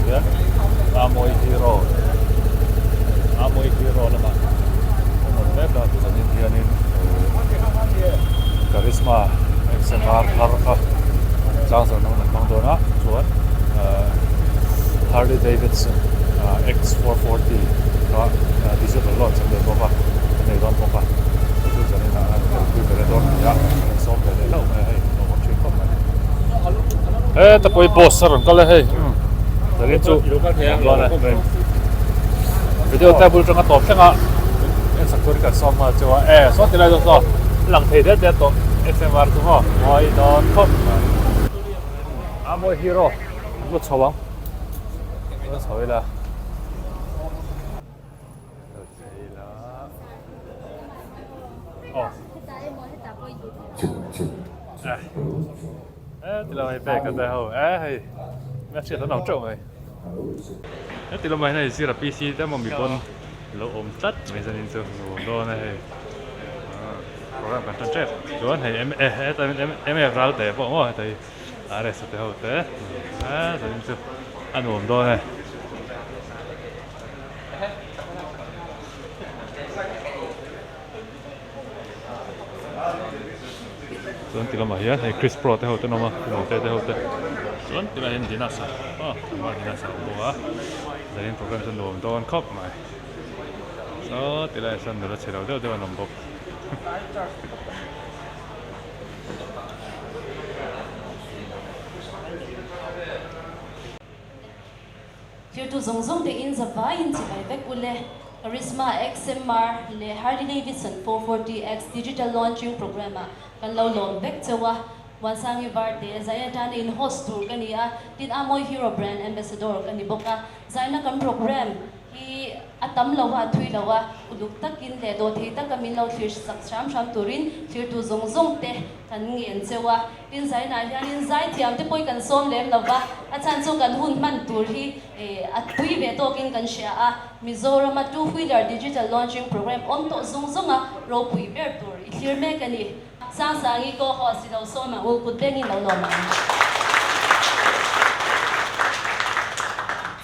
hian Amawi Hero Amawi Hero lamah an awm mek a tichuanin hianin Karizma XMR thar kha tlangzarh nan an hmang dawn a chuan Harley Davidson X440 kha digital launch an nei bawk a an nei dawn bawk a chu chu zanin ah an telpui ve leh dawn a ni a an sawm ve leh hlauh mai a hei nuam thin khawp mai heta pawh hi boss a rawn kal a hei zanin chu nuam dawn e video table atanga tawp thleng a en sak turin kan sawm nghal chu a e saw ti lai zawk saw a lang thei det det tawh XMR chu maw mawi dawn khawp mai a mawi hero an lo chho ang an lo chho ila Heti lamah hian hei zira PC te emaw mi pawn lo awm tlat mai zanin chu nuam dawn a hei program kan tan tep chuan hei hetah hian MF Ralte pawh maw heta hi RS te ho te zanin chu a nuam dawn e. Chuan ti lamah hian hei Chris Pro te ho te an awm a Timote te ho te chuan ti lai hian Dinas a aw tlangval Dinas a awm bawk a zanin program chu nuam dawn khawp mai saw ti laiah sawn nula chhe lo deuh deuh an awm bawk. Thirtu zawng zawng te in zavaiin chibai vek u le. Karizma XMR leh Harley Davidson 440X Digital Launching Programme ah kan lo lawm vek cheu a. Muansangi Varte, zai atana in host tur ka ni a, tin Amoy Hero Brand Ambassador ka ni bawk a. Zaina kan programme hi a tam lo a, a thui lo a, uluk takin leh dawhthei taka min lo thlir sak hram hram turin thirtu zawng zawng te kan ngen cheu a. Tin zainah hianin zaithiam te pawh hi kan sawm lem lo va, a chhan chu kan hun hman tur hi a tui ve tawkin kan hria a, Mizorama two wheeler digital launching programme awm tawh zawng zawnga ropui ber tur i thlir mek a ni. Sangsangi co-host i lo sawm ang u, kut bengin lo lawm ang.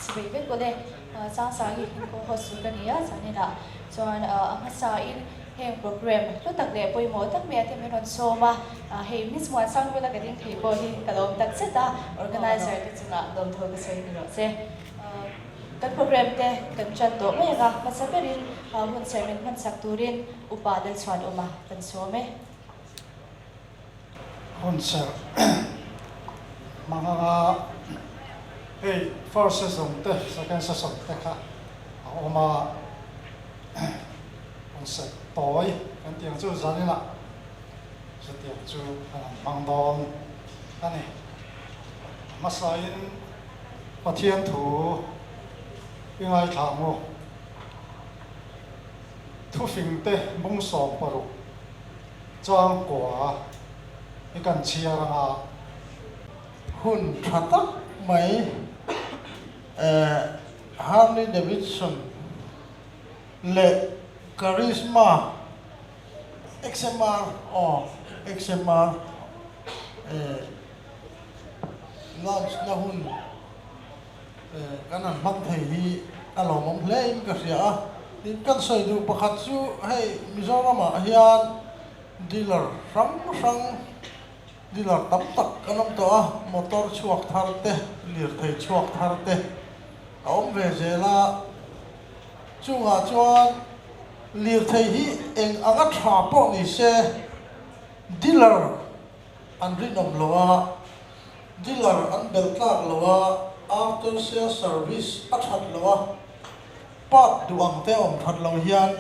Chivei vek aw le, Sangsangi hi co-host chu ka ni a, zaninah chuan a hmasain Heng program hlu tak leh pawimawh tak mai te min rawn sawm a, hei Miss Muansang bula ka ding thei pawh hi ka lawm tak zet a, organizer te chungah lawmtho ka sawi ni rawh che. Kan program te kan tan tawh mai ang a, hmasa berin hun serh min hmansak turin upa Lalchhuan awma kan sawm e. Hun serh hmang anga hei first session te second session te kha a awm a. Hun serh tawi kan tih ang chu zaninah chutiang chu kan han hmang dawn a ni. A hmasain Pathian thu i ngaithla ang u. Thufingte bung 60 changkua i kan chhiar anga. Hun tha tak mai Harley Davidson leh Karizma XMR aw XMR launch na hun kan han hmang thei hi a lawmawm hle in ka hria a. Tin kan sawi duh pakhat chu hei Mizoram ah hian dealer hrang hrang dealer tam tak kan awm tawh a, motor chhuak thar te, lirthei chhuak thar te a awm ve zel a. Chungah chuan lirthei hi eng anga tha pawh ni se dealer an rinawm lo a, dealer an belh tlak lo a, after sale service a that lo a, part duh ang te awm that lo hian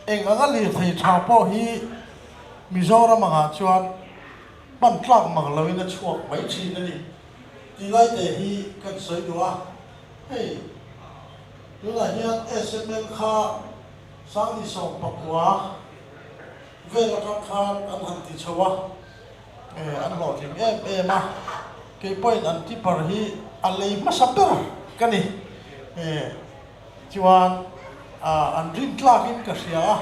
eng anga lirthei tha pawh hi Mizoram angah chuan hman tlak mang loin a chhuak mai thin a ni tih lai te hi kan sawi duh a, hei. Tunah hian SML kha 19 pakua vel atang khan an han ti chho a, an hlawhtling em em a, kei pawhin an tipper hi a lei hmasa ber ka ni. Chuan an rin tlakin ka hria a.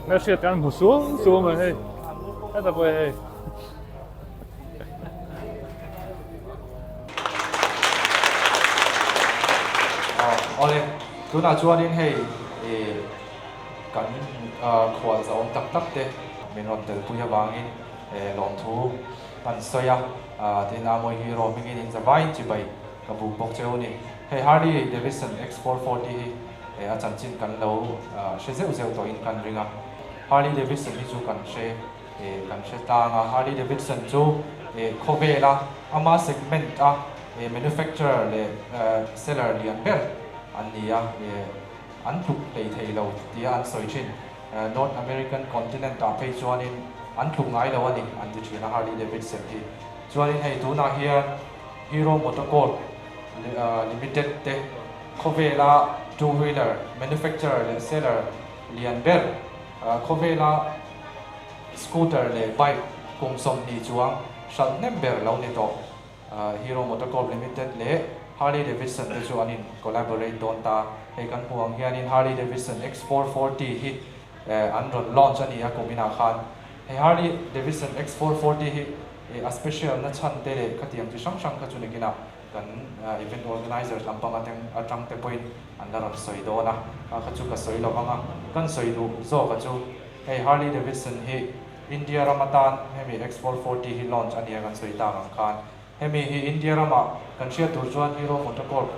Hmelhriat kan hmu suam suam a hei, heta pawh hi hei. Awle, tunah chuanin hei ih kan khual zahawm tak tak te min rawn telpui avangin lawmthu kan sawi a, tin a mawi hero hmingin in zavaiin chibai ka buk bawk cheu a ni. Hei Harley Davidson X440 hi a chanchin kan lo hre zeuh zeuh tawhin kan ring a, Harley Davidson hi chu kan hre kan hre tlang a, Harley Davidson chu khawvela ama segment a manufacturer leh seller lian ber an ni a, an tluk hlei thei lo tia an sawi thin. North American continent ah phei chuanin an tluk ngai lo a ni an ti thin a Harley Davidson hi. Chuanin hei tunah hian Hero MotoCorp Limited te khawvela two wheeler manufacturer leh seller lian ber khawvela scooter leh bike kum 20 chuang hralh hnem ber lo ni tawh. Hero MotoCorp Limited leh Harley Davidson te chu an in collaborate dawn ta. Hei kan hmuh ang hianin Harley Davidson X440 hi an rawn launch a ni a kum inah khan. Hei Harley Davidson X440 hi a special na chhan te leh khatiang chi hrang hrang kha chu nikinah kan event organizers lampang atang atang te pawhin an la rawn sawi dawn a, kha chu ka sawi lo vang a. Kan sawi duh zawk a chu hei Harley Davidson hi India ram atan hemi X440 hi launch a nia kan sawi tak ang khan hemi hi India ramah kan hriat tur chuan Hero MotoCorp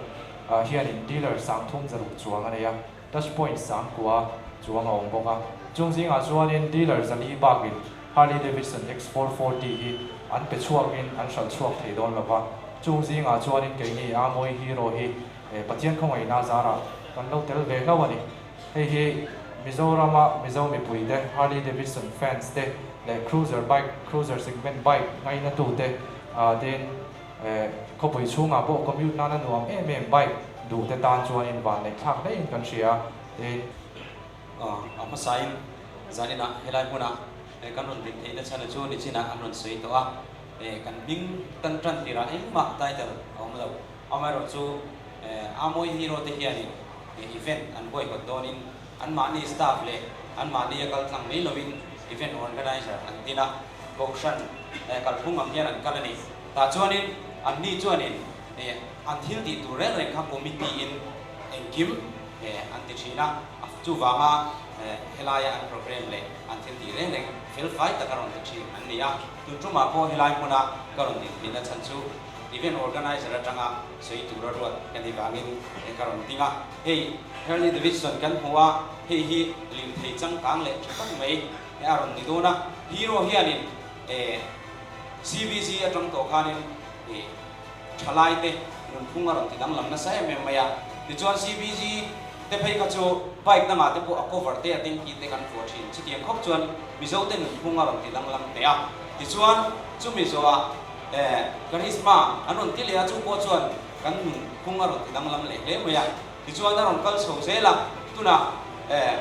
ah hianin dealer 360 chuang a nei a, touch point 9000 chuang a awm bawk a. Chung zingah chuanin dealer 400 bakin Harley Davidson X440 hi an pe chhuakin an hralh chhuak thei dawn lo va. Chung zingah chuanin keini Amawi Hero hi Pathian khawngaihna zarah kan lo tel ve hlauh a ni. Hei hi Mizorama Mizo mipuite, Harley Davidson fans te leh cruiser bike, cruiser segment bike ngainatute tein khawpui chhungah pawh commute nana nuam em em bike duhte tan chuanin vanneih thlak hlein kan hria tein. A hmasain zaninah helai hmunah kan rawn din theihna chhan chu nichinah an rawn sawi tawh a, kan hming tan tan tirah engmah title a awm lo. Amaherawhchu Amawi Hero te hianin event an huaihawt dawnin anmahni staff leh anmahni a kal tlang mai lovin event organizer an din a, kohhran kalphung ang hian an kal a ni. Tah chuanin anni chuanin an thil tih tur reng reng kha committee in engkim an ti thin a, chuvanga helaia an program leh an thil tih reng reng felfai taka rawn ti thin an ni a. Tun tumah pawh helai hmuna ka rawn din theihna chhan chu Event organizer atanga sawi tura ruat ka ni vangin ka rawn ding a. Hei Harley Davidson kan hmu a, hei hi lirthei changkang leh tha tak mai a rawn ni dawn a. Hero hianin CBG atang tawh khanin thalaite nunphung a rawn ti danglam nasa em em mai a. Tichuan CBG te phei kha chu bike dangah te pawh a cover te a tanky te kan vuah thin. Chutiang khawp chuan Mizote nunphung a rawn ti danglam hle a. Tichuan chumi zawhah Eh, Charisma an rawn ti leh a, chu pawh chuan kan nun phung a rawn ti danglam leh hle mai a. Tichuan a rawn kal chho zel a, tunah eh,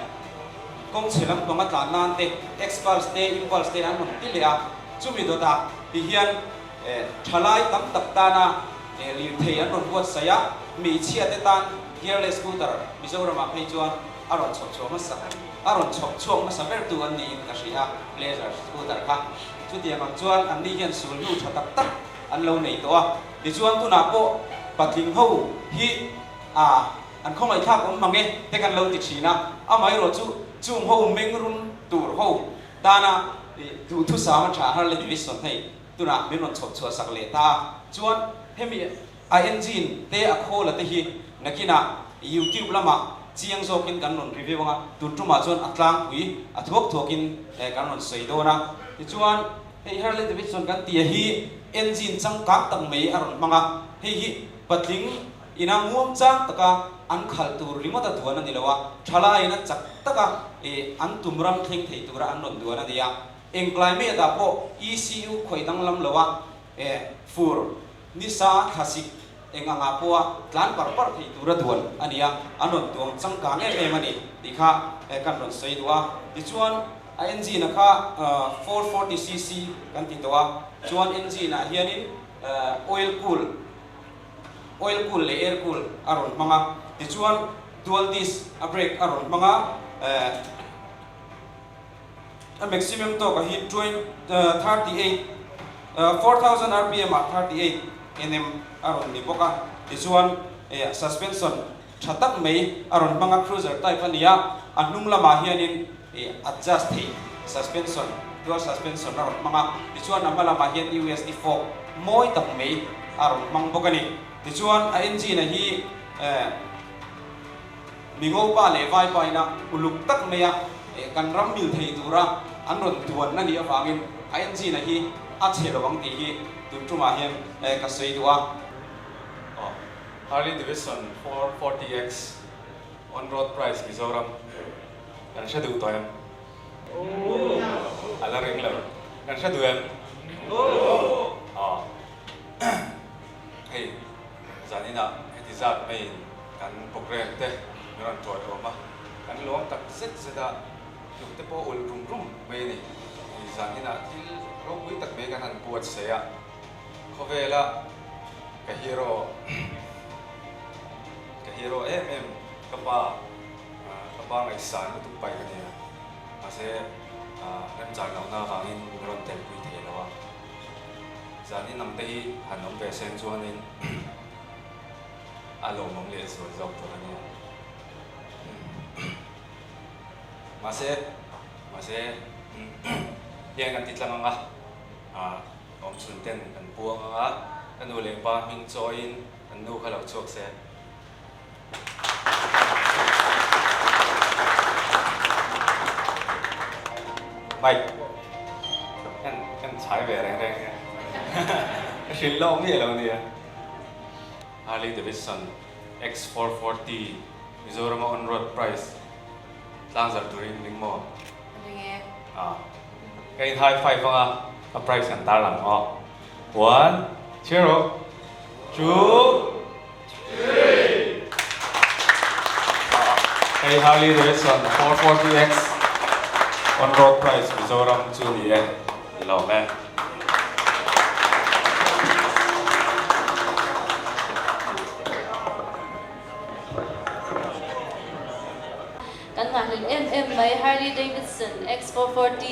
kawng chhe lampang a tlan nan te, Xpulse te, Impulse te an rawn ti leh a. Chumi dawtah ti hian eh, thalai tam tak tana eh, lirthei an rawn buatsaih a, hmeichhia te tan gearless scooter Mizoramah phei chuan a rawn chhawp chhuah hmasa, a rawn chhawp chhuak hmasa bertu an niin ka hria a, Pleasure scooter kha. Chutiang ang chuan anni hian sul hnu tha tak tak an lo nei tawh a. Tichuan tunah pawh patling ho hi a an khawngaihthlak awm mang e te kan lo ti thin a. Amaherawh chu chung ho meng rum tur ho tana duhthusam a tha Harley Davidson hei tunah min rawn chhawp chhuah sak leh ta a. Chuan hemi A engine te a khawl a te hi nakinah YouTube lamah chiang zawkin kan rawn review anga, tun tumah chuan a tlangpui a thuak thuakin kan rawn sawi dawn a. Tichuan hei Harley Davidson kan tia hi engine changkang tak mai a rawn hmang a, hei hi patling ina muang chang taka an khalh tur ringawt a duan a ni lo a, thalaiin a chak taka an tum ram thleng thei tura an rawn duan a ni a. Eng climate ah pawh ECU khawih danglam lo a fur Nisa thlasik eng anga pawha tlan par par thei tura duan a ni a, an rawn tuang changkang em em a ni tih kha kan rawn sawi duh a. Tichuan a engine a kha 440 cc kan ti tawh a, chuan engine ah hianin oil cool, oil cool leh air cool a rawn hmang a, tichuan dual disc a brake a rawn hmang a, A maximum tawk a hi 38, 4000 rpm ah 38 nm a rawn ni bawk a, tichuan suspension tha tak mai a rawn hmang a, cruiser type a ni a, a hnung lamah hianin ih adjust theih suspension, dual suspension a rawn hmang a, tichuan a hma lamah hian USD fork mawi tak mai a rawn hmang bawk a ni. Tichuan a engine a hi eh Mingo pa leh vai pa ina uluk tak mai a kan ram mil thei tura an rawn duan a nih avangin a engine a hi a chhe lo ang tih hi tun tumah hian ka sawi duh a. Aw, Harley Davidson 440X on road price Mizoram kan hre duh tawh em? A la ring lo. Kan hre duh em? Aw, hei zaninah heti zat maiin kan program te min rawn ṭawih awm a, kan lawm tak zet zet a, hnuk te pawh ulh rum rum mai a ni. Zaninah thil ropui tak mai kan han buatsaih a, khawvela ka hero ka hero em em ka pa ka pa ngaihsan lutuk pai ka ni a, mahse remchang lohna avangin min rawn telpui thei lo a, zanin ang te hi han awm ve seng chuanin a lawmawm leh zual zawk tur a nia. Mahse, mahse, hian kan ti tlang ang a, ah, awm chhun ten kan puang ang a, ka nu leh pa hming chawiin kan nu kha lo chhuak se. Mike, kan kan chhai ve reng reng e. Ka hrilh lawk miah lo nia. Harley Davidson X440 Mizorama on road price tlangzarh turin ring maw? Ring e. Ah, ka in high five anga a price kan tar lang aw. One, zero, two, three. Hei Harley Davidson 440X on road price Mizoram chu ni e. I lawm e. Kan nghahhlelh em em mai Harley Davidson X440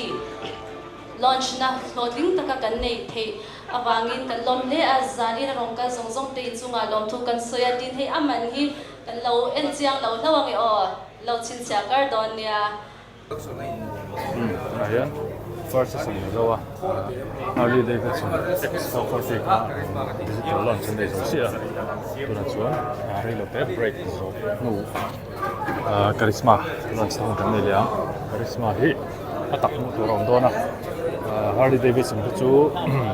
launch na hlawhtling taka kan neih theih avangin kan lawm hle a, zanin a rawn kal zawng zawng te inchungah lawmthu kan sawi a, tin hei a man hi kan lo en chiang lo hlauh ange aw, lo chhinchhiah kar dawn nia. Tunah hian first a sawi zo a, Harley Davidson X440 kha digital launch an nei zo chiah a, tunah chuan reilote break zawh hnu Karizma launch na hun kan nei leh ang, Karizma hi a tak hmuh tur a awm dawn a, Harley Davidson te chu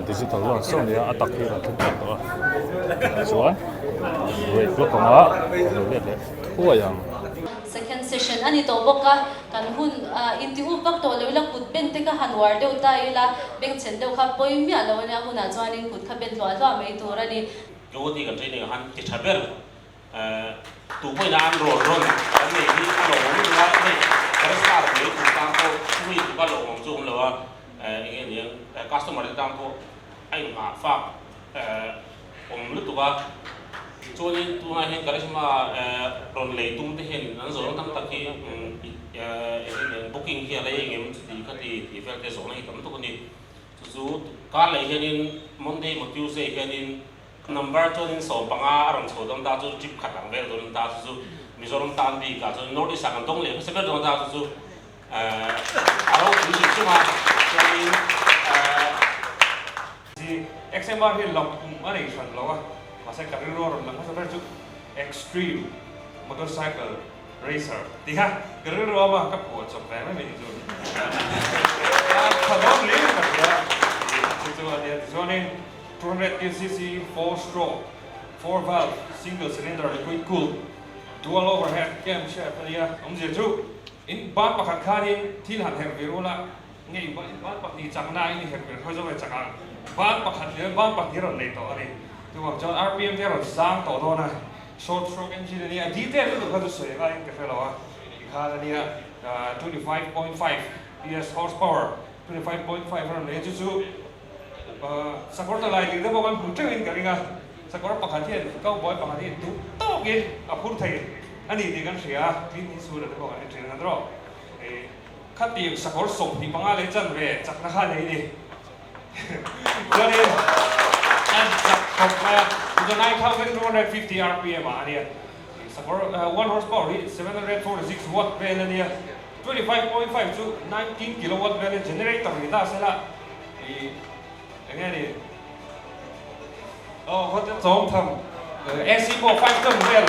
digital launch chauh a ni a, a tak hi a rawn thleng tak tawh a, chuan break lawk anga kan lo let leh thuai ang. Second session a ni tawh bawk a, kan hun inti up vak tawh lo ila kut ben te kha han uar deuh ta ila, bengchhen deuh kha pawi miah lo a nia, hunah chuanin kut kha ben hluah hluah mai tur a ni. Jyoti kan training ah khan ti tha ber tu pawhin an rawn rawn kan nei hi a lawmawm lutuk a, hei Karizma rawh lei tur tan pawh chumi tluk a lawmawm chu a awm lo a, eng nge niang customer te tan pawh a inngah fak awm lutuk a, chuanin tunah hian Karizma rawn lei tum te hian an zawhna tam tak hi eng booking hi a rei engem chuti kha ti tih vel te zawhna hi tam lutuk a ni. Chu chu kar leh hianin Monday emaw Tuesday hianin number chuanin 15 a rawn chho dawn ta chu trip khat ang vel dawn ta chu chu Mizoram tan bikah chuan North East ah kan tawng leh hmasa ber dawn ta chu chu a ropui hrim hrim a chuanin. XMR hi lam kum a nei hran lo a, mahse ka rilru a rawn lang hmasa ber chu Extreme Motorcycle Racer tih kha ka rilru a mah ka phuah chawp ve mai mai chu tha dawn hle ka hria chu chu a nia. Tichuanin 210cc 4 stroke 4 valve single cylinder liquid cooled dual overhead camshaft a nia, awmzia chu in ban pakhat khanin thil han herh vir ula Ngei ban pahnih chakna in i herh ber khawi zawk e chak ang. Ban pakhat leh ban pahnih rawn nei tawh a ni. Chuvang chuan RPM te a rawn sang tawh dawn a, short stroke engine a nia, detail lutuk kha chu sawi ngaiin ka hre lo a, tikhan a nia 25.5 PS horsepower, 25.5 a rawn nei a, chu chu sakawr ta lai lir te pawh kan hmu teuhin ka ring a, sakawr pakhat hian cowboy pakhat hi duh tawkin a phur thei a ni tih kan hria a, Clint Eastwood-a te pawh kan en thin a ni. Khatiang sakawr 25 leh chanve chakna kha nei ni. Chuanin an chak khawp mai a, chu 9250 rpm ah a nia. Sakawr 1 horsepower hi 746 watt vel a nia, 25.5 chu 19 kilowatt vel a generator ni ta sela i eng nge ni aw khaw te chawm tham AC pawh 5 ton vel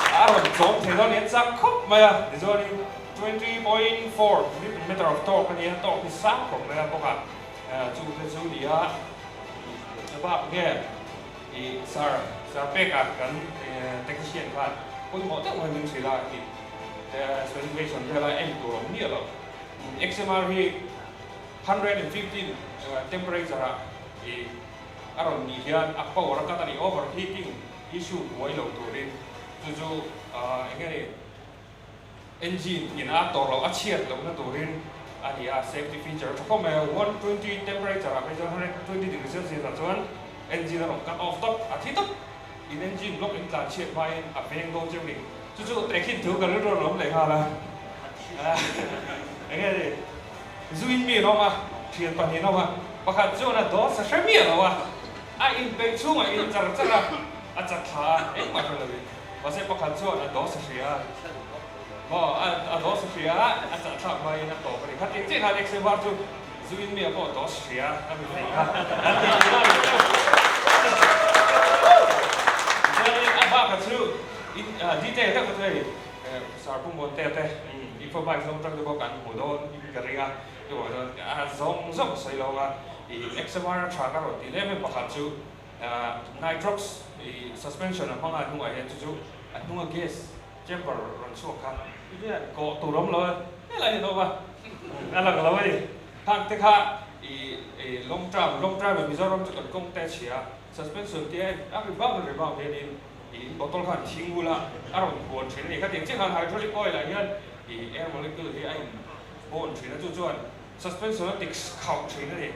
a rawn chawm thei dawn ni a chak khawp mai a, tichuanin 20.4 newton meter of torque a nia, torque hi sang khawp mai a bawk a, chu te chu ni a bak nge. I sir, sir peka kan technician khan pawimawh deuh mai min hrilh a tih specification vela en tur awm miah lo. XMR hi 115 temperature ah i a rawn nih hian a power a cut a ni, overheating issue buai lo turin chu chu eng nge ni engine in a tawrh loh a chhiat lohna turin a ni a, safety feature a tha khawp mai a, 120 temperature ah phei chuan 120 degree celsius ah chuan engine a rawn cut off tawp, a thi tawp in engine block in tlan chhiat hmain a veng dawn cheu ni, chu chu tehkhin thu ka rilru a rawn leh nghal a, eng nge ni zuin mi an awm a, thian pahnih an awm a, pakhat chuan a dawt sa hre miah lo a, a inpeih chhungah in char char a, a chat thla a, engmah hre lovin. Mahse pakhat chuan a dawh sa hria a, maw a dawh sa hria a, a chah thlak hmain a tawp a ni. Khatin chiah khan X-ray var chu zuin mi a pawh dawh sa hria a mi thei kha an ti thin a ni. Chuanin a bak a chu in detail deuh kha chu hei Sarpum Muante te info bike zawng tang te pawh kan hmu dawn in ka ring a, chuvang chuan a zawng zawng sawi lo anga i X-ray var a tha ka rawn tih lem em pakhat chu Nitrox i suspension a hmang a hnungah hian chu chu a hnunga gas chamber rawn chhuak kha kawh tur awm lo a helai hian a awm a, a lang lo a ni. Khang te kha i long term, long term in Mizoram chu kan kawng te a chhia, suspension te a rebound a rebound hianin i bottle khan thing ula a rawn huan thin a ni. Khatiang chiah khan hydraulic oil ah hian i air molecule hi a in bawn thin a, chu chuan suspension a tik khauh thin a ni.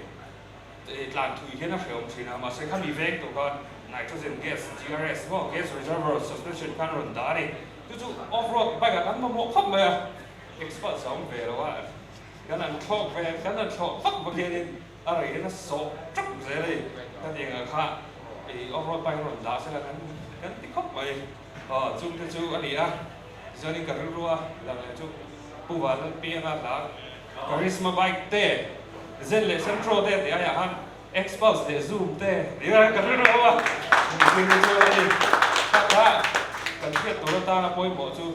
Tlan thui hian a hrehawm thin a, mahse khami veng tawh khan nitrogen gas, GRS maw, gas reservoir suspension khan a rawn dah a ni. Chu chu off road bike ah kan mamawh khawp mai a, expert sa awm ve lo a, kan han thlawk ve, kan han thlawh vak vak hianin a rei hian a sawh tap zel a ni. Khatiang ah kha ih off road bike a rawn dah sela kan kan ti khawp mai. Aw chung te chu a ni a, tichuanin ka rilru a lang leh chu Pu Vanlalpianga hla Karizma bike te, Zen leh Santro te tih aiah khan Xpulse leh Zoom te tih aiah ka rilru ho a, mihring te chu a ni. Kha kha kan hriat tur atana pawimawh chu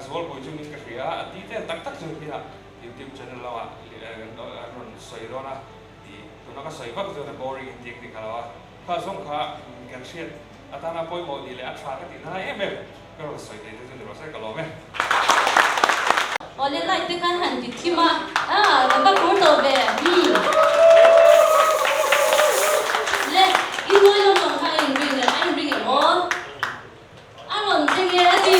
Zualpui chungin ka hria a, a ti tel tak tak chu hia YouTube channel lamah an rawn sawi dawn a, tih tuna ka sawi vak chuan a boring in tih ka ti kha lo a, kha zawng kha kan hriat atana pawimawh nih leh a tha ka tih na lai em em. Ka rawn sawi thei te chu ni rawh se, ka lawm e. Awle light te khan han ti thim a, ah ka va phur tawh ve, umm. Le, i ngawi lo tawng kha a in ring em, a in ring em aw? A rawn thleng e a ti.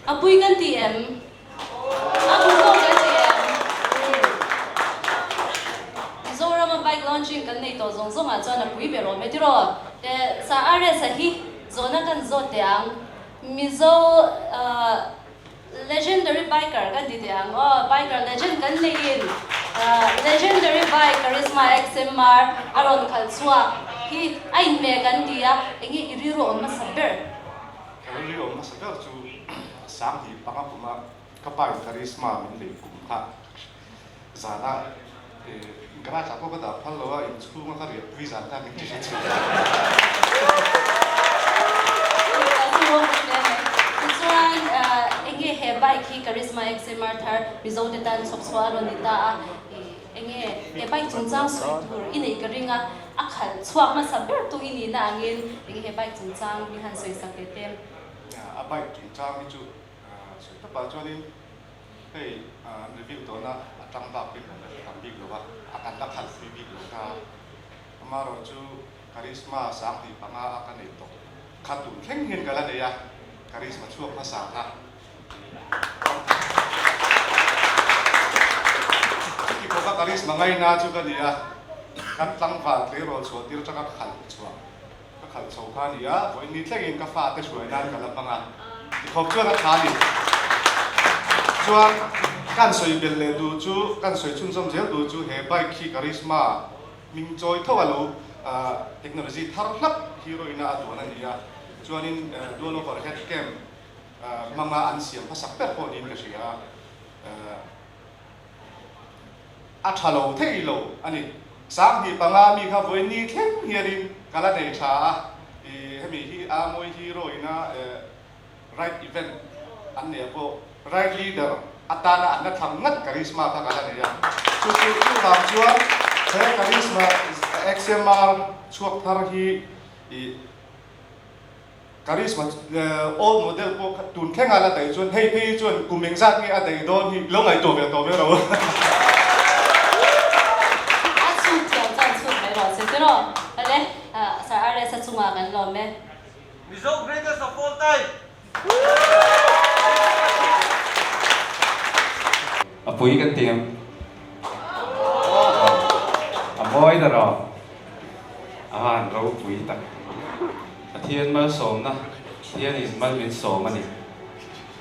A pui kan ti em? A pui pawh kan ti em? Mizorama bike launching kan nei tawh zawng zawngah chuan a pui ber awm e tiraw? Sa RS a hi zawhna kan zawt teh ang. Mizo legendary biker kan ti teh ang aw, biker legend kan neiin legendary bike Karizma XMR a rawn khalh chhuak hi a inhmeh kan ti a, enge i rilru awm hmasa ber? Ka rilru awm hmasa ber chu Sanghnih panga kuma ka pa in Karizma min lei kum kha zana garage ah pawh ka dah phal lo a, inchhunga ka riah pui zan kha min ti hre chhuak. bike hi Karizma XMR thar Mizo te tan chhawp chhuah a rawn ni ta a, enge he bike chungchang sawi tur i neih ka ring a, a khalh chhuak hmasa ber tu i nihna angin enge he bike chungchang min han sawi sak leh te. A bike chungchang hi chu sawi tawpah chuanin hei review tawhna atang bak hi kan la hre tam bik lo a, a kan la khalh pui bik lo ta. Amaherawhchu Karizma 25 a ka nei tawh. Kha tun thleng hian ka la nei a, Karizma chhuak hmasa kha. Chuti khawpa Karizma ngaina chu ka ni a, kan tlangval tleirawl chhuah tir atanga ka khalh chhuah, ka khalh chho kha a ni a, vawiin ni thlengin ka fate hruai nan ka la hmang a, tikhawp chuan a tha a ni. Chuan kan sawi belh leh duh chu, kan sawi chhunzawm zel duh chu he bike hi Karizma Hming chawi tho a lo technology thar hlap heroine a duan a ni a, chuanin dual overhead cam hmanga an siam hmasak ber pawh niin ka hria a, a tha lo thei lo a ni. 25 mi kha vawi ni thleng hianin ka la nei tha a, hemi hi a mawi heroine a Ride event an nei a pawh ride leader atana an la tham ngat Karizma kha ka la nei a, chu chu chuvang chuan he Karizma XMR chhuak thar hi ih Karizma old model pawh kha tun thlenga la daih chuan hei phei chuan kum engzat nge a daih dawn hi lo ngaihtuah ve tawh ber lo. A chhut thiam chuan chhut mai rawh se tiraw? Awle, Sir RS-a chungah kan lawm e. Mizo greatest of all time! A pui kan ti em? A mawi ta rawh. A han ropui tak. Pathian malsawmna, Pathianin mal min sawm a ni.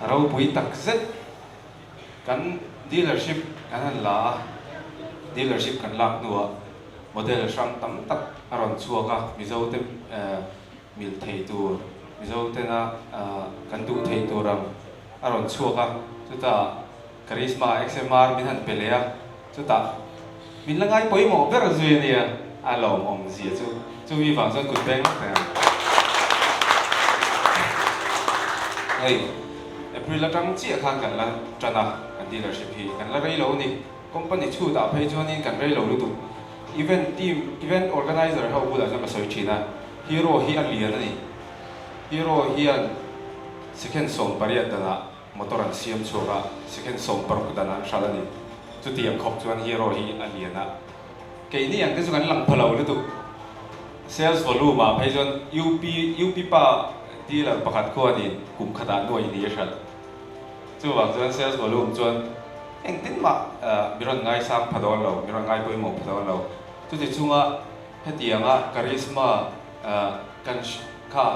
A ropui tak zet. Kan dealership kan han la a, dealership kan lak hnuah model hrang tam tak a rawn chhuak a, Mizo te mil thei tur, Mizo tena kan duh thei tur ang a rawn chhuak a, chutah Karizma XMR min han pe leh a, chutah min la ngai pawimawh ber zui a nia, a lawmawm zia chu, chumi vang chuan kut peng lawk thei ang. Hei, April atang chiah khan kan la tan a, kan dealership hi kan la rei lo a ni, company chhutah phei chuanin kan rei lo lutuk, event team, event organizer ho bulah chuan ka sawi thin a, Hero hi a lian a ni. Hero hian second 18 danah motor an siam chhuak a, second 60 danah an hralh a ni. Chutiang khawp chuan Hero hi a lian a. Keini ang te chu kan lang pha lo lutuk. Sales volume ah phei chuan UP UP pa dealer pakhat khuanin kum khatah nuai ni a hralh. Chuvang chuan sales volume chuan engtin mah mi rawn ngaisang pha dawn lo, mi rawn ngai pawimawh pha dawn lo. Chuti chunga Hetianga Karizma kan kha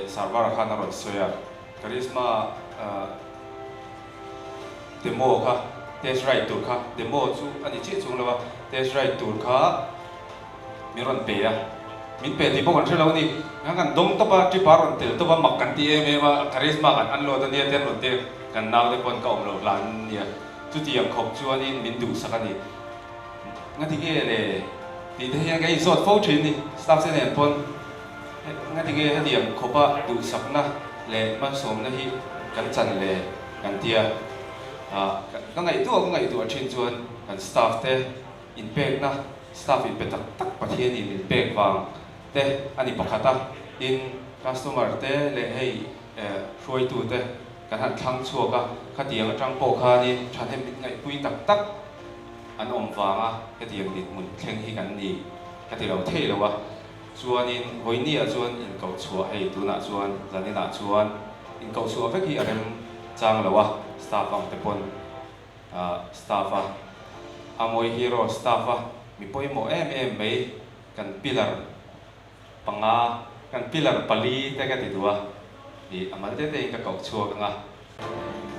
server khan a rawn sawi a, Karizma demo kha test ride tur kha demo chu a ni chiah chung lo a, test ride tur kha min rawn pe a, min pe tih pawh kan hre lo a ni, kan kan dawng tawp a, trip a rawn tel tawp a, mak kan ti em em a, Karizma kan unload a nia te an rawn ti a, kan naute pawn ka awm loh hlan nia, chutiang khawp chuanin min duhsak a ni. Ngati nge le tih te hian ka inzawt fo thin ni, staff te nen pawn ngati nge hetiang khawpa duhsakna leh hmansawmna hi kan chan le kan tia. Ka ngaihtuah ka ngaihtuah thin chuan kan staff te inpekna, staff inpe tak tak Pathianin min pek vang te a ni pakhat a, tin customer te leh hei hruaitu te kan han thlang chhuak a, khatiang atang pawh khanin thahnem min ngaihpui tak tak an awm vanga hetiang dinhmun thleng hi kan ni ka ti lo thei lo a, chuanin vawinia chuan inkoh chhuah hei tunah chuan zaninah chuan inkoh chhuah vek hi a rem chang lo a, staff ang te pawn staff a Amawi Hero staff a mi pawimawh em em mai kan pillar panga kan pillar pali te ka ti duh a, ih a mal te te in ka koh chhuak ang a.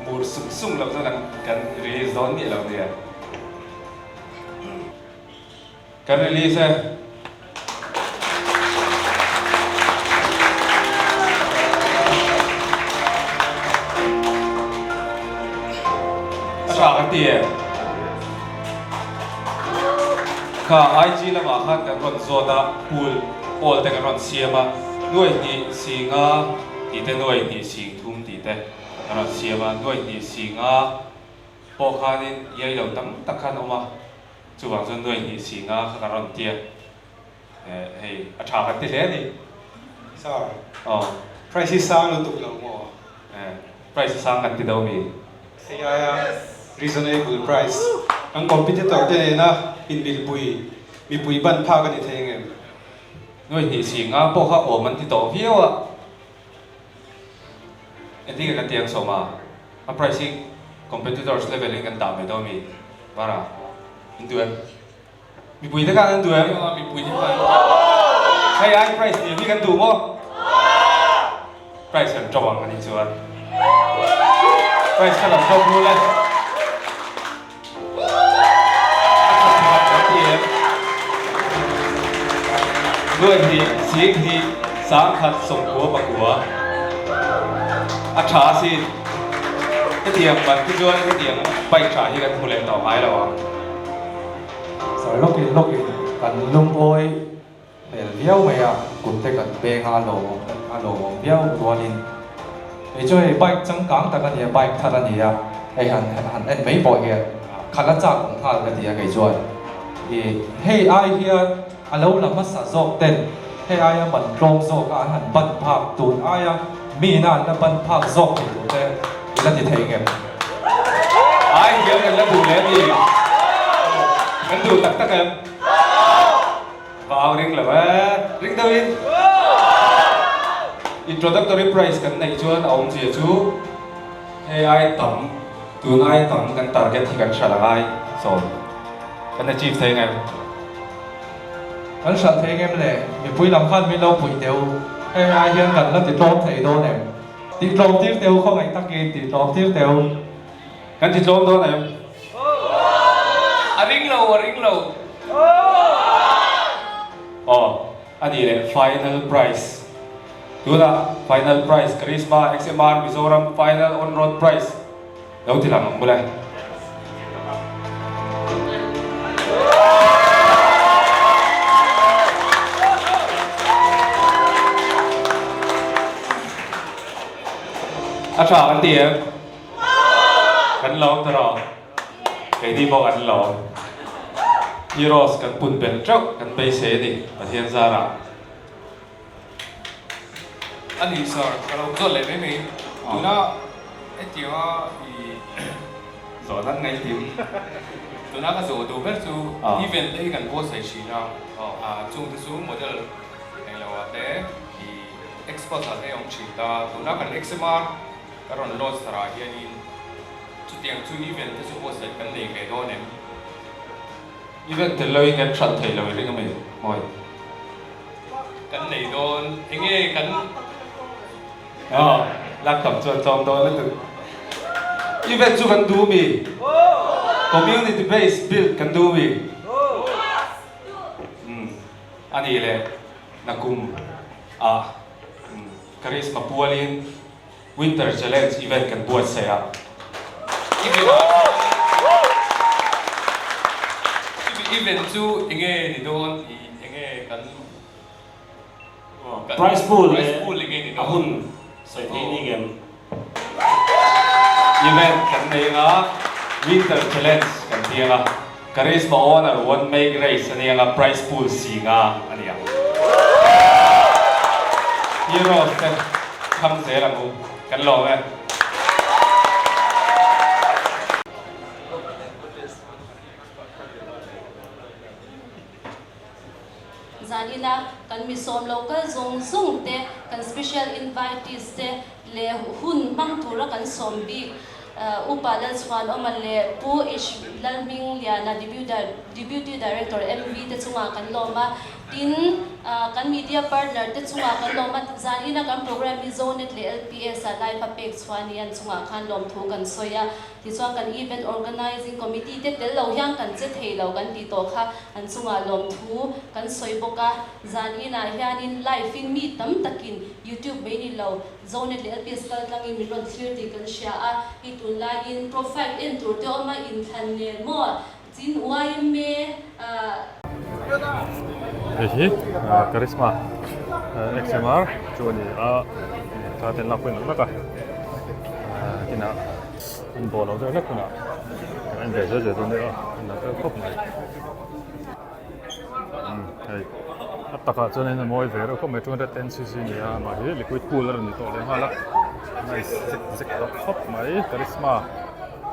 Mur sung sung loh chuan kan release dawn miah lo nia. Kan release e. A tha kan ti e. Kha IG lamah khan kan rawn zawt a, pool poll te kan rawn siam a, nuai hnih singa. Tih te nuai hnih sing thum tih te kan rawn siam a, nuai hnih sing a pawh khanin iai lo tam tak khan awm a, chuvang chuan nuai hnih sing a kha kan rawn tia. Hei a tha kan ti hle a ni. Sir, price hi sang lutuk lo maw? Price a sang kan ti do mi? Hei aia reasonable price kan competitor te nena inmilpui mipui ban phak a ni thei ngem? Nuai hnih si nga pawh kha awm an ti tawh viau a, engtin nge kan ti ang sawm a, a price hi competitors level in kan dah mai dawn mi? Vara, in duh em? Mipui te khan an duh em? Mipui te khan. Hei ai price ni hi kan duh maw? Price kan ṭawp ang anih chuan. Price kha kan ṭawp rul e. A ṭha pakhat kan ti em? Nuai hnih, sing hnih, sangkhat, sawmkua, pakua. A ṭha asin. Hetiang ban hi chuan hetiang bike ṭha hi kan hmu leh tawh ngai lo ang. Sir lawkin lawkin kan lungawi hmel viau mai a, kut te kan peng a, a lawmawm a lawmawm viau rualin kei chu hei bike changkang tak a ni a, bike thar a ni a, hei han han en mai pawh hian khalh a chak awm nghal ka ti a kei chuan ih hei ai hian a lo la hmasa zawk ten hei aia man tlawm zawk a an han ban phak tun aia mi ina an la ban phak zawk thei tur te i la ti thei ngem? Ai hian kan la duh leh a ni. Kan duh tak tak em? Va au ring lo e. Ring deuhin. Introductory price kan neih chuan a awmzia chu hei ai tam tun ai tam kan target hi kan hralh angai. So kan achieve thei ngem? Kan hralh thei ngem le? Mipui lam khan min lo puih teh u. Heng ai hian kan la ti tlawm thei dawn em? Tih tlawm tir teh u khawngaih takin tih tlawm tir teh u. Kan ti tlawm dawn em? A ring lo, a ring lo. Aw, a nih leh final price. Tunah final price Karisma XMR Mizoram final on road price. Lo ti lang ang bula. A tha kan ti em? Kan lawm ta rawh. Keini pawh kan lawm. Heroes kan pun belh teuh kan beisei a ni Pathian zarah. A ni sir, ka lo zawt leh mai mai. Tuna hetianga i zawh nan ngaih tim. Tuna ka zawh duh ber chu event te hi kan buatsaih thin a, chung te chu model nei lo ah te i expert ah te awm thin ta. Tuna kan XMR ka rawn launch thar ah hianin chutiang chu event te chu buatsaih kan nei ve dawn em? Event tel loin kan hralh thei lo i ring a mi mawi? Kan nei dawn enge kan. Aw lak tam chuan tlawm dawn lutuk. Event chu kan duh mi? Community based build kan duh mi? Umm a nih leh nakum ah Karisma pualin Winter Challenge event kan buatsaih a. Event chu enge ni dawn i enge kan Prize pool leh a hun sawi thei ni ngem. Event kan nei anga Winter Challenge kan ti anga Karisma Owner One Make Race a ni anga prize pool si nga a ni ang. Heroes te thlang zel ang u, kan lawm e. Zanina kan mi sawm lo kal zawng zawng te, kan special invitees te leh hun hmang tura kan sawm bik Upa Lalchhuanawma leh Pu Ish Lalhmingliana Deputy Director MV te chungah kan lawm a, tin kan media partner te chungah kan lawm a, zanina kan program hi Zonet leh LPS ah live a pek chhuah a ni an chungah khan lawmthu kan sawi a. Tichuan kan event organizing committee te tel lo hian kan che thei lo kan tih tawh kha an chungah lawmthu kan sawi bawk a. Zan inah hianin live in mi tam takin YouTube mai ni lo Zonet leh LPS kal tlangin min rawn thlir tih kan hria a. Hei tunlaiin profile en tur te awm a inthlan nen maw chin yma ah. Hei hi Karisma XMR chu a ni a. thla te an lakpui nak nak a kinah an bawh loh deuh hlek hunah kan en ve zel zel dawn nia an la fel khawp mai umm hei a takah chuanin a mawi ve reuh khawp mai 210 cc a ni a amah hi liquid cool a rawn ni tawh leh nghal a nice zek zek tawh khawp mai karizma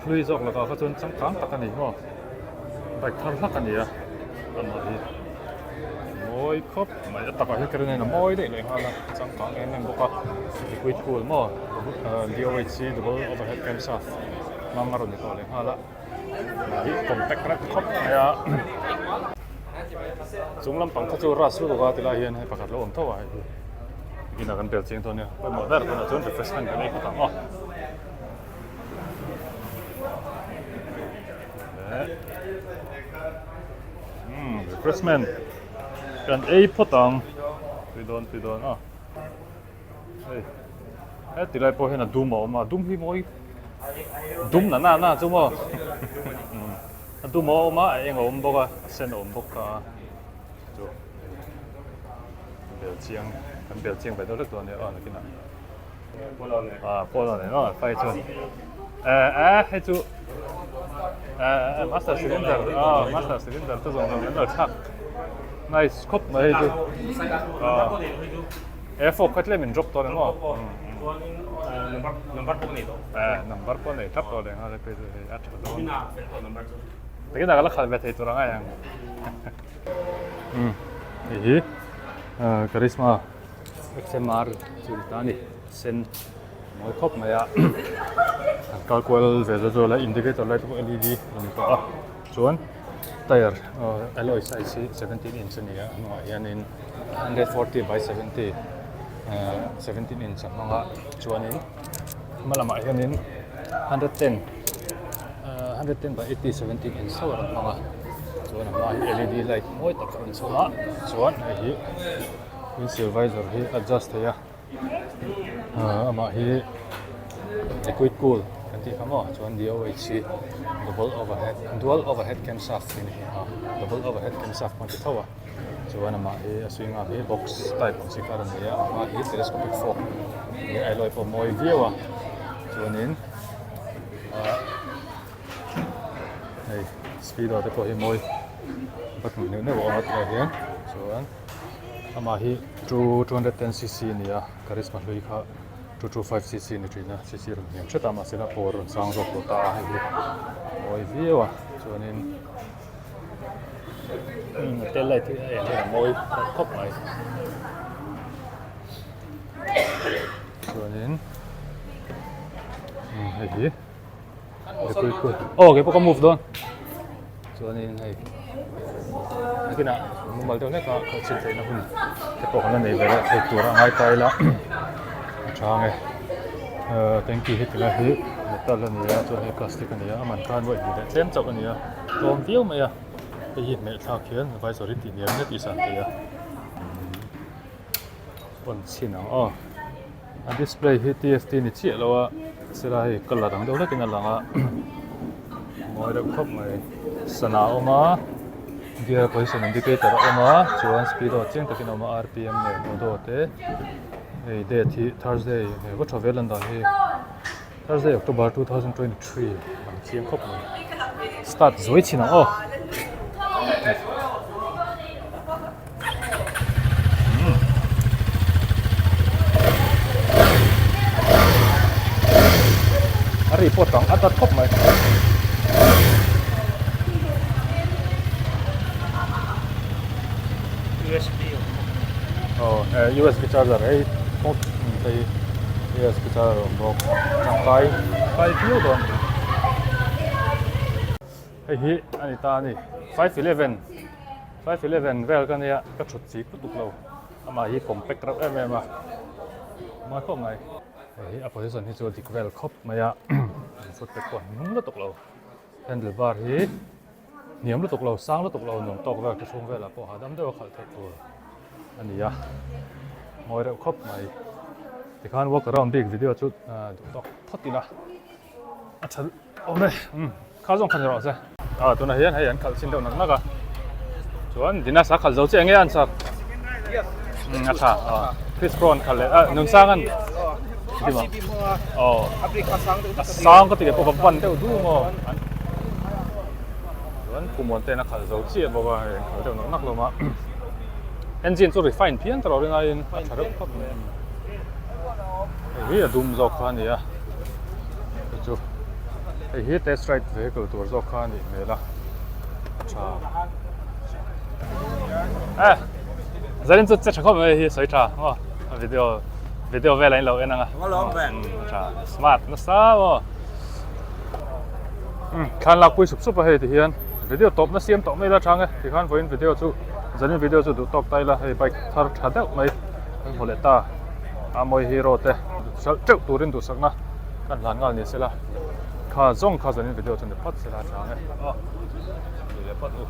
hlui zawk lakah kha chuan changkang tak a ni maw bike thar hlak a ni a amah hi mawi khawp mai a takah hian ka rin a mawi daih leh nghal a changkang em em bawk a liquid cool maw DOHC double overhead camshaft hmang a rawn ni tawh leh nghal a hi compact reuh khawp mai a chung lampang kha chu rust lutuk a tilai hian hei pakhat lo awm tho a hei hi inah kan bel chiang dawn nia pawimawh ber tunah chuan refreshment kan ei phawt ang aw. Refreshment kan ei phawt ang tui dawn tui dawn a hei heti lai pawh hian a dum a awm a dum hi mawi dum na na na chu maw a dum a awm a a eng a awm bawk a a sen a awm bawk a chu bel chiang kan bel chiang ve deuh hlek dawn a nia aw nakinah. Ah polo nen aw fai chu eh eh hei chu eh master cylinder ah master cylinder te zawng zawng an lo thlak nice khawp mai hei chu ah eh fork kha tlem in drop tawh emaw number pawh nei tawh eh number pawh nei thlap tawh leh nghal hei chu hei a tha dawn takin a la khalh ve thei tur ang ai ang hei hi karizma XMR chu ni ta a ni sen mawi khawp mai a an kal kual ve zawt zawt a indicator light pawh led a ni tawh a chuan tyre alloy size hi 17 inch a ni a a hnungah hianin 140 by 70 17 inch a hmang a chuanin hma lamah hianin 110 110 by 80 17 inch chauh a rawn hmang a chuan a hma hi led light mawi tak a rawn chhawm a chuan hei hi. Windshield visor hi adjust thei a ahh amah hi liquid cool kan tih kha maw chuan DOHC double overhead dual overhead camshaft tih a ni a double overhead camshaft pawh an ti tho a chuan amah hi a swing arm hi box type ang chi kha a rawn nei a a hma hi telescopic fork niin alloy pawh a mawi viau a chuanin ahh hei speedo te pawh hi mawi button neuh neuh a awm a tilai hian chuan. Amah hi 210 cc a ni a, Karizma hlui kha 225 cc a ni thin a, cc rawn hniam hret a mahse a power rawn sang zawk tawh ta a hei hi mawi viau a chuanin a tail light hi a en hian a mawi khawp mai chuanin hei hi. Aw kei pawh ka move dawn chuanin hei nakinah mumal deuh hlek a khalh chhin theihna hun te pawh kan la nei ve leh thei tur a ngai ta ila a tha ang e ahh tanky hi tilai hi metal a ni a chuan hei plastic a ni a a man khan vawi hnih leh tlem chauh a ni a tlawm viau mai a hei hi hmeh thlak hian visor hi tih hniam in a tih san thei a. On chhin ang aw a display hi TFT ni chiah lo a sela hei colour ang deuh hlekin a lang a mawi deuh khawp mai sana a awm a gear position indicator a awm a chuan speedo chiang takin a awm a rpm leh modo te hei date hi thursday hei va tha vel an dan hi thursday october 2023 ang chiang khawp mai start zuai chhin ang aw. A ri pawh tang at at khawp mai. USB Oh, eh, USB charger hei hei USB charger awm bawk tangkai kai viau dawn hei hi a ni ta a ni 511 511 vel ka nia ka thut chik lutuk lo amah hi compact reuh em em a mawi khawp mai hei hi a position hi chu a dik vel khawp mai a foot pad pawh a hnung lutuk lo handle bar hi hniam lutuk lo sang lutuk lo nuam tawk vel thuthlung velah pawh hahdam deuh a khalh theih tur a ni a mawi reuh khawp mai tikhan walk around bik video chu duh tawk phawt ila a tha awm e umm kha zawng kha ni rawh se ah tunah hian hei an khalh chin deuh nak nak a chuan Dinas a khalh zo chiah enge an sak umm a tha ah Chris Brown khalh leh ah Nunsangan. Aw a sang ka ti leh pawh ka van deuh du maw chuan Pumuan ten a khalh zo chiah bawk a hei an khalh deuh nawk nawk hlawm a engine chu refine phian ta rawh ringaiin a tha reuh khawp mai hei hi a dum zawk kha a ni a hei chu hei hi test ride vehicle tur zawk kha a nih hmel a a tha eh zanin chu che tha khawp mai hei hi sawi tha maw a video video velah in lo en ang a tha smart nasa maw thlan lak pui sup sup a hei ti hian video tawp na siam tawh mai la chang e tikhan vawiin video chu zanin video chu duh tawk ta ila hei bike thar tha deuh mai kan hmu leh ta a mawi hero te hralh teuh turin duhsakna kan hlan nghal ni sela kha zawng kha zanin video chu ni phawt sela chang e aw ni leh phawt u.